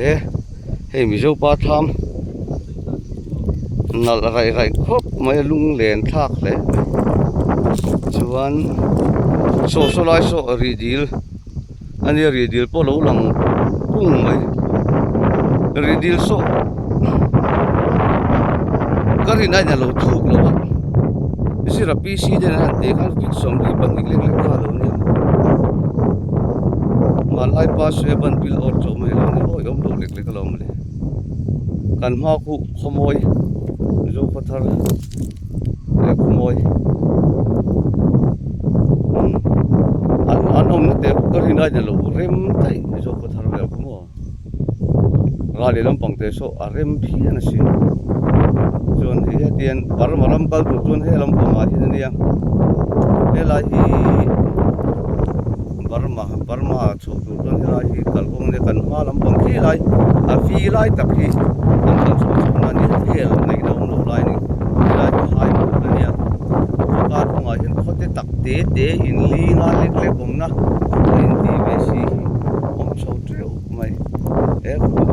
E hei Mizo pa thlam nalh raih raih khawp mai a lunglen thlak hle mai chuan saw saw lai saw rih dil a nia rih dil pawh lo lang kung mai rih dil saw ka rin aiin a lo thuk lo a zira PC te an han tih khan feet 22 lek lek kha a lo nia. Hmanlai pa suia ban pil awr chauh mai lo ni awi awm lo lek lek alawm mawle kan hma khu khawmawi zo khawthar leh khawmawi umm an an awmna te ka rin ain alo rem daih zo khawthar vel kha maw ral leh lampang te saw a rem phian asin chuan hei hetiang Burma ram kal tur chuan he lampangah hian ania helai hi. Burma Burma chho tur chuan helai hi kalkawng ania kan hma lampang khi lai a vi lai tak hi kan kal chho chho na ania hel ngaihna awm lo lai a ni helai hi hai hmun ania khawkar kawngah hian khawte tak te te in li nga lek lek awmna a intih ve si hi awm chho teuh mai he khu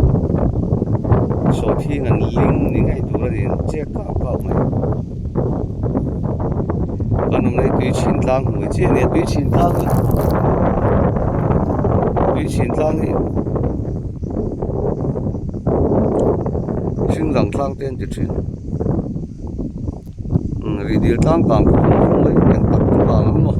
sawhthing an ling ni ngei tur a ni an chek kau kau mai. Kan awmna hi tui chhin tlang hmui chiah a ni a tui chhin tlang hi tui chhin tlang hi hring lang tlang te an ti thin umm rih dil tlang kang khawm mai eng tak chu kang ang maw.